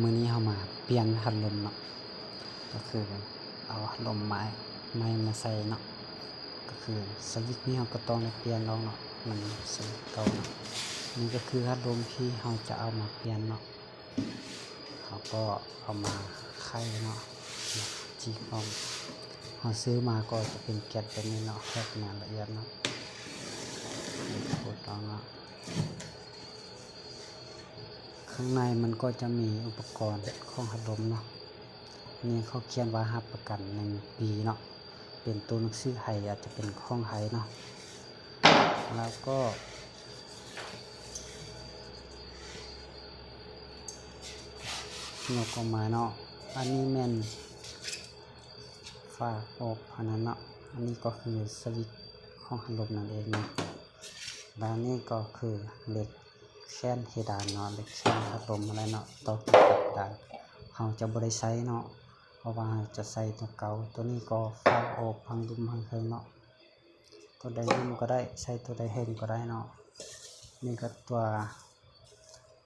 ມື້ນີ້ເຮົາມາປ່ຽນພັດລົມເນາະ ກໍຄືເອົາພັດລົມໄມ້ ໄມ້ມາໃສ່ເນາະ ກໍຄືສະວິດນີ້ເຮົາກໍຕ້ອງໄດ້ປ່ຽນອອກເນາະ ມັນສະວິດເກົ່າເນາະ. ນີ້ກໍຄືພັດລົມທີ່ເຮົາຈະເອົາມາປ່ຽນເນາະ ເຮົາກໍເອົາມາໄຂເນາະ ແລ້ວຈີກອອກ. ເຮົາຊື້ມາກໍຈະເປັນແກັດແບບນີ້ເນາະ ແພັກມາລະອຽດເນາະ ເປີດອອກເນາະ. ຂ້າງໃນມັນກໍຈະມີອຸປະກອນຂອງພັດລົມເນາະ. ນີ້ເຂົາຂຽນວ່າຮັບປະກັນໜຶ່ງປີເນາະ ເປັນໂຕໜັງສືໄທ ອາດຈະເປັນຂອງໄທເນາະ. ແລ້ວກໍຍົກອອກມາເນາະ ອັນນີ້ແມ່ນຝາອອບອັນນັ້ນເນາະ ອັນນີ້ກໍຄືສະວິດຂອງພັດລົມນັ້ນເອງເນາະ. ແລ້ວນີ້ກໍຄືເຫຼັກແຂນເພດານເນາະ ເຫຼັກແຂນພັດລົມຫັ້ນແຫຼະເນາະ ຕໍ່ເຂົ້າກັບເພດານ ເຮົາຈະບໍ່ໄດ້ໃຊ້ເນາະ ເພາະວ່າເຮົາຈະໃສ່ຕົວເກົ່າ. ຕົວນີ້ກໍຝາອອບທາງລຸ່ມທາງເທິງເນາະ ຕົວໃດລຸ່ມກໍໄດ້ ໃສ່ຕົວໃດເທິງກໍໄດ້ເນາະ. ນີ້ກໍຕົວ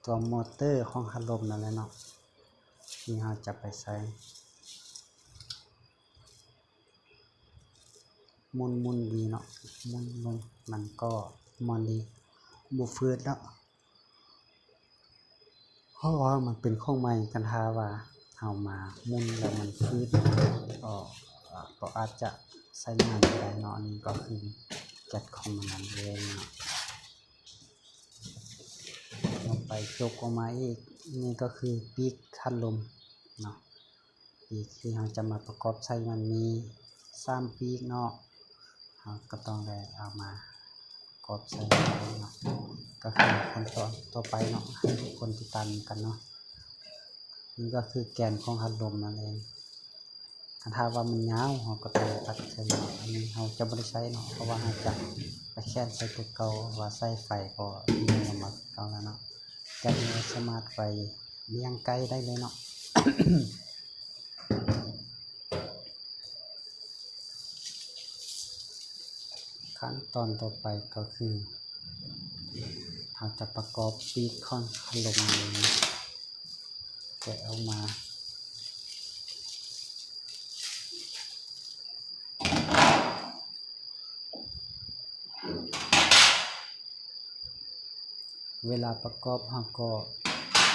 ຕົວມໍເຕີຂອງພັດລົມນັ້ນແຫຼະເນາະ ທີ່ເຮົາຈະໄປໃສ່. ໝຸ່ນໆ ດີເນາະ ໝຸ່ນໆ ມັນກໍມ່ວນດີ ບໍ່ຟືດເນາະ ເພາະວ່າມັນເປັນຂອງໃໝ່. ຄັນຖ້າວ່າເຮົາມາໝຸ່ນແລ້ວມັນຟືດ ກໍ ກໍອາດຈະໃຊ້ງານບໍ່ໄດ້ເນາະ. ອັນນີ້ກໍຄືແກັດຂອງມັນນັ້ນເອງເນາະ. ຕໍ່ໄປຈົກອອກມາອີກ ນີ້ກໍຄືປີກພັດລົມເນາະ. ປີກທີ່ເຮົາຈະມາປະກອບໃສ່ມັນມີສາມປີກເນາະ ເຮົາກໍຕ້ອງໄດ້ເອົາມາປະກອບໃສ່ເນາະ. ກໍຄືຂັ້ນຕອນຕໍ່ໄປເນາະ ໃຫ້ທຸກຄົນຕິດຕາມນຳກັນເນາະ. ນີ້ກໍຄືແກນຂອງພັດລົມນັ້ນເອງ. ຄັນຖ້າວ່າມັນຍາວ ເຮົາກໍຕ້ອງຕັດເຄື່ອງເນາະ. ອັນນີ້ເຮົາຈະບໍ່ໄດ້ໃຊ້ເນາະ ເພາະວ່າເຮົາຈະໄປແຂນໃສ່ຕົວເກົ່າ ວ່າໃຊ້ໄຟກໍຍິງອອກມາຄືເກົ່າແລ້ວເນາະ. ຈາກນີ້ສາມາດໄປລ້ຽງໄກ່ໄດ້ເລີຍເນາະ. ຂັ້ນຕອນຕໍ່ໄປກໍຄື ເຮົາຈະປະກອບປີກຂອງພັດລົມນີ້ ແກະອອກມາ. ເວລາປະກອບເຮົາກໍ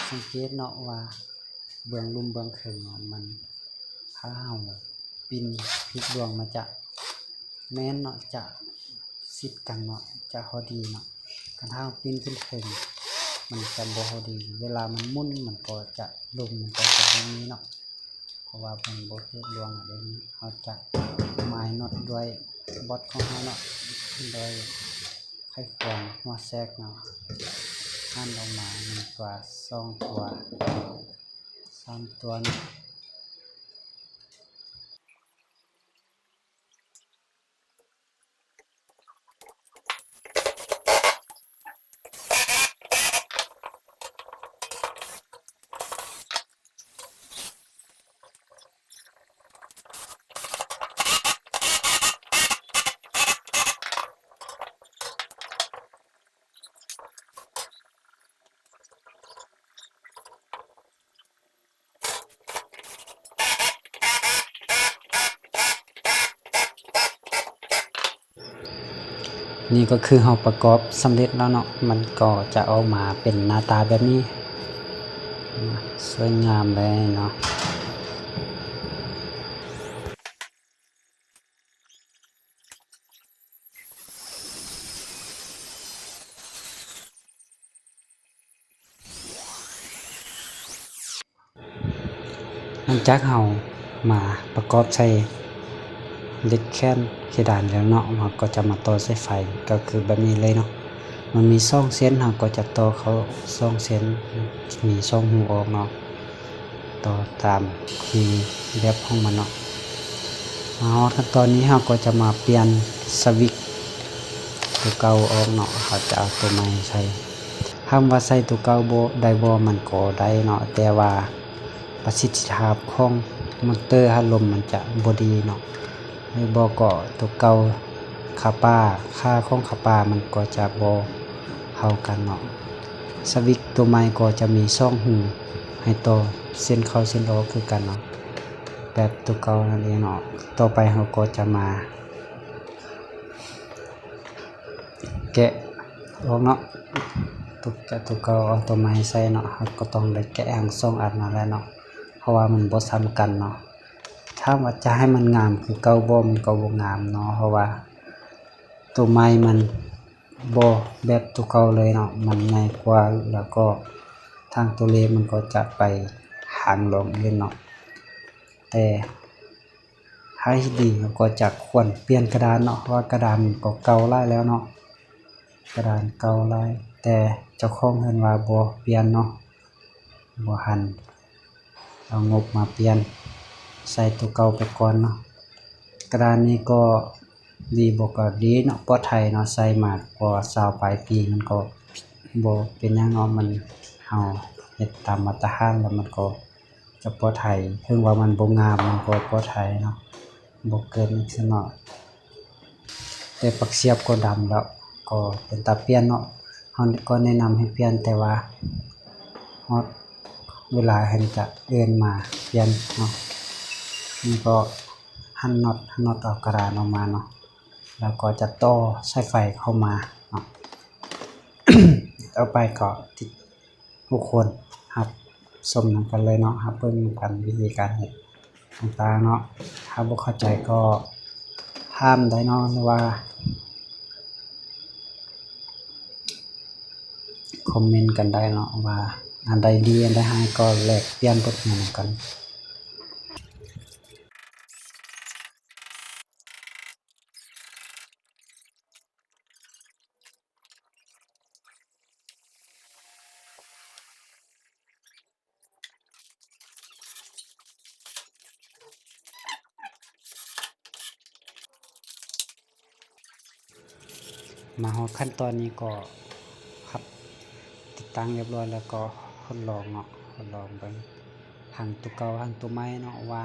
ສັງເກດເນາະວ່າເບື້ອງລຸ່ມເບື້ອງເທິງເນາະ ມັນ ຖ້າເຮົາປິ່ນຜິດດວງ ມັນຈະແມ່ນເນາະ ຈະຊິດກັນເນາະ ຈະພໍດີເນາະ. ຄັນຖ້າເຮົາປິ່ນຂຶ້ນເທິງ ມັນຈະບໍ່ພໍດີ ເວລາມັນໝຸ່ນມັນກໍຈະ ລົມມັນກໍຈະບໍ່ມີເນາະ ເພາະວ່າມັນບໍ່ຖືກດວງ. ເຮົາຈະໝາຍນັອດດ້ວຍບອດຂອງເຮົາເນາະ ໂດຍໄຂຄວງຫົວແຊກເນາະ ຫັນອອກມາໜຶ່ງຕົວ ສອງຕົວ ສາມຕົວເນາະ. ນີ້ກໍຄືເຮົາປະກອບສຳເລັດແລ້ວເນາະ ມັນກໍຈະອອກມາເປັນໜ້າຕາແບບນີ້ ສວຍງາມເລີຍເນາະ. ຫຼັງຈາກເຮົາມາປະກອບໃສ່ເຫຼັກແຂນເພດານແລ້ວເນາະ ເຮົາກໍຈະມາຕໍ່ສາຍໄຟ ກໍຄືແບບນີ້ເລີຍເນາະ. ມັນມີສອງເສັ້ນ ເຮົາກໍຈະຕໍ່ເຂົ້າສອງເສັ້ນ ມີສອງຮູອອກເນາະ. ຕໍ່ຕາມທີ່ແບບຂອງມັນເນາະ. ມາຮອດຂັ້ນຕອນນີ້ ເຮົາກໍຈະມາປ່ຽນສະວິດຕົວເກົ່າອອກເນາະ ເຮົາຈະເອົາຕົວໃໝ່ໃສ່. ຖາມວ່າໃສ່ຕົວເກົ່າບໍ່ໄດ້ບໍ່? ມັນກໍໄດ້ເນາະ ແຕ່ວ່າປະສິດທິພາບຂອງມໍເຕີພັດລົມມັນຈະບໍ່ດີເນາະ. ຫຼືບໍ່ກໍຕົວເກົ່າຄາປາ ຄ່າຂອງຄາປາມັນກໍຈະບໍ່ເທົ່າກັນເນາະ. ສະວິດຕົວໃໝ່ກໍຈະມີສອງຮູ ໃຫ້ຕໍ່ເສັ້ນເຂົ້າເສັ້ນອອກຄືກັນເນາະ ແບບຕົວເກົ່ານັ້ນເອງເນາະ. ຕໍ່ໄປເຮົາກໍຈະມາແກະອອກເນາະ ຕົວ ແກະຕົວເກົ່າເອົາຕົວໃໝ່ໃສ່ເນາະ. ເຮົາກໍຕ້ອງໄດ້ແກະທັງສອງອັນນັ້ນແຫຼະເນາະ ເພາະວ່າມັນບໍ່ສ່ຳກັນເນາະ. ຖາມວ່າຈະໃຫ້ມັນງາມຄືເກົ່າບໍ່? ມັນກໍບໍ່ງາມເນາະ ເພາະວ່າຕົວໃໝ່ມັນບໍ່ແບບຕົວເກົ່າເລີຍເນາະ ມັນໃຫຍ່ກວ່າ ແລ້ວກໍທາງຕົວເລກມັນກໍຈະໄປທາງລອງອື່ນເນາະ. ແຕ່ ໃຫ້ດີເຮົາກໍຈະຄວນປ່ຽນກະດານເນາະ ເພາະວ່າກະດານມັນກໍເກົ່າຫຼາຍແລ້ວເນາະ ກະດານເກົ່າຫຼາຍ. ແຕ່ເຈົ້າຂອງເຮືອນວ່າບໍ່ປ່ຽນເນາະ ບໍ່ທັນເອົາງົບມາປ່ຽນ ໃຊ້ຕົວເກົ່າໄປກ່ອນເນາະ. ກະດານນີ້ກໍດີບໍ່ກໍດີເນາະ ປອດໄພເນາະ ໃຊ້ມາກວ່າຊາວປາຍປີ ມັນກໍບໍ່ເປັນຫຍັງເນາະ. ມັນ ເຮົາເຮັດຕາມມາດຕະຖານ ແລ້ວມັນກໍ ຈະປອດໄພ ເຖິງວ່າມັນບໍ່ງາມ ມັນກໍປອດໄພເນາະ ບໍ່ເກີນຊັ້ນເນາະ. ແຕ່ປາກສຽບກໍດຳແລ້ວ ກໍເປັນຕາປ່ຽນເນາະ ເຮົາກໍແນະນຳໃຫ້ປ່ຽນ ແຕ່ວ່າຮອດເວລາເພິ່ນຈະເອີ້ນມາປ່ຽນເນາະ. ນີ້ກໍຫັນນັອດ ຫັນນັອດເອົາກະດານອອກມາເນາະ ແລ້ວກໍຈະຕໍ່ສາຍໄຟເຂົ້າມາເນາະ. ຕໍ່ໄປກໍຕິດ ທຸກຄົນຮັບຊົມນຳກັນເລີຍເນາະ ຮັບເບິ່ງນຳກັນວິທີການເຮັດຕ່າງໆເນາະ. ຖ້າບໍ່ເຂົ້າໃຈກໍຖາມໄດ້ເນາະ ຫຼືວ່າຄອມເມັນກັນໄດ້ເນາະ ວ່າອັນໃດດີ ອັນໃດຮ້າຍ ກໍແລກປ່ຽນບົດຮຽນນຳກັນ. ມາຮອດຂັ້ນຕອນນີ້ກໍພັບຕິດຕັ້ງຮຽບຮ້ອຍແລ້ວ ກໍທົດລອງເນາະ ທົດລອງເບິ່ງທັງຕົວເກົ່າທັງຕົວໃໝ່ເນາະ ວ່າ